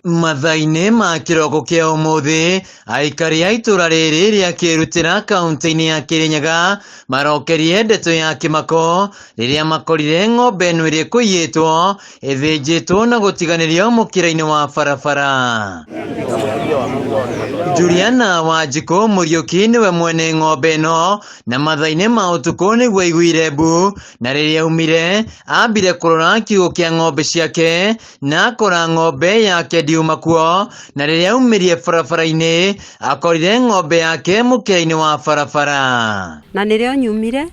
Mathaa-inĩ ma kĩroko kĩa ũmũthĩ, aikari a itũra rĩrĩ rĩa Kĩrutĩra kaunti-inĩ ya Kĩrĩnyaga marokerie ndeto ya kĩmako rĩrĩa makorire ng'ombe ĩno ĩrĩa ĩkũiyĩtwo ĩthĩnjĩtwo na gũtiganĩrio mũkĩra-inĩ wa barabara. Juliana Wanjikũ Mũriũki nĩwe mwene ng'ombe ĩno na mathaa-inĩ ma ũtukũ nĩguo aiguire mbu na rĩrĩa aumire ambire kũrora kiugũ kĩa ng'ombe ciake na akora ng'ombe yake ndiuma kuo na rĩrĩa aumirie barabara-inĩ akorire ng'ombe yake mũkĩra-inĩ wa barabara. Na nĩrĩo nyumire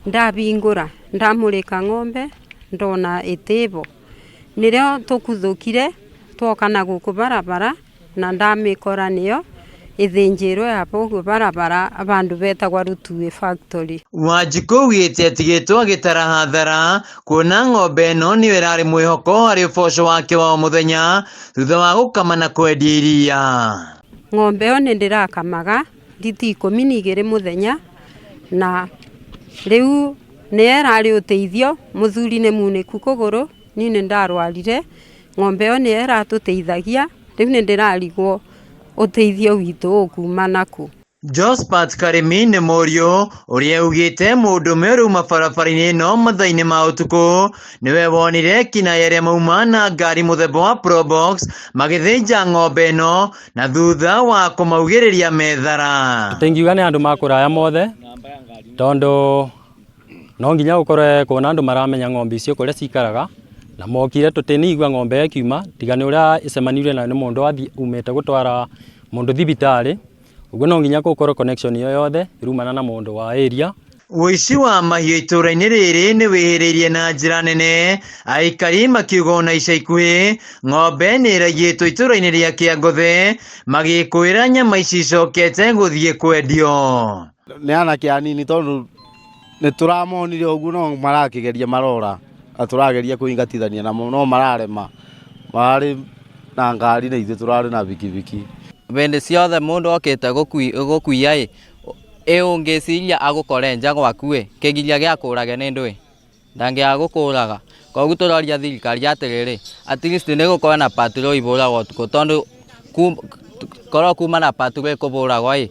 ndabingũra ndamũrĩka ng'ombe ndona ĩtĩbo nĩrĩo tũkuthũkire twoka na gũkũ barabara na ndamĩkora nĩyo ĩthĩnjĩrwo yaba ũguo barabara abandu betagwa Rũtuĩ factory. Wanjikũ augĩte atigĩtwo agĩtara hathara kuona ng'ombe ĩno nĩyo ĩrarĩ mwĩhoko harĩ ũboco wake wa o mũthenya thutha wa gũkama na kwendia iria. Ng'ombe ĩyo nĩ ndĩrakamaga rita 12 mũthenya na rĩu nĩyo ĩrarĩ ũteithio, mũthuri nĩ munĩku kũgũrũ, niĩ nĩ ndarwarire. Ng'ombe ĩyo nĩyo ĩratũteithagia, rĩu nĩ ndĩrarigwo ũteithio witũ ũkuma nakũ. Josphat Karĩmi nĩ mũriũ ũrĩa augĩte mũndũrũme ũrauma barabara-inĩ ĩno mathaa-inĩ ma ũtukũ nĩwe wonire kinaya arĩa mauma na ngari mũthemba wa Probox magĩthĩnja ng'ombe ĩno na thutha wa kũmaugĩrĩria methara. Tũtingiuga nĩ andũ makũraya mothe tondũ no nginya gũkorwe kwĩna andũ maramenya ng'ombe icio kũrĩa cikaraga na mokire tũtinaigua ng'ombe ĩyo ĩkiuma tiga nĩ ũrĩa ĩcemanirie nayo nĩ mũndũ athiĩ umĩte gũtwara mũndũ thibitarĩ, ũguo no nginya gũkorwo connection ĩyo yothe ĩrumana na mũndũ wa area. Ũici wa mahiũ itũra-inĩ rĩrĩ nĩ wĩhĩrĩirie na njĩra nene, aikari makiuga ona ica ikuhĩ ng'ombe nĩ ĩraiyĩtwo itũra-inĩ rĩa Kĩangothe magĩkũĩra nyama ici icokete gũthiĩ kwendio. Nĩ anake anini tondũ nĩ tũramonire ũguo no marakĩgeria marora na tũrageria kũingatithania namo no mararema. Mararĩ na ngari na ithuĩ tũrarĩ na bikibiki. Hĩndĩ ciothe mũndũ okĩte gũkuia ĩ, ĩ ũngĩciria agũkore nja gwaku ĩ, kĩgiria gĩa kũrage nĩ ndũĩ? Ndangĩaga gũkũraga. Koguo tũroria thirikari atĩrĩrĩ, at least nĩ gũkorwo na patrol ibũragwo ũtukũ tondũ korwo kuma na patrol ĩkũbũragwo ĩ,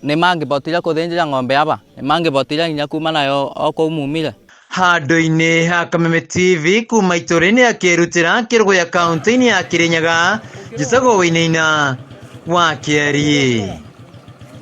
nĩ mangĩbotire kũthĩnjĩra ng'ombe aba? Nĩ mangĩbotire nginya kuma nayo o kũu mumire? Handũ-inĩ ha Kameme TV kuma itũra-inĩ ya Kĩrutĩra Kĩrũgũya kaunti-inĩ ya Kĩrĩnyaga, njĩtagwo Wainaina wa Kĩeri.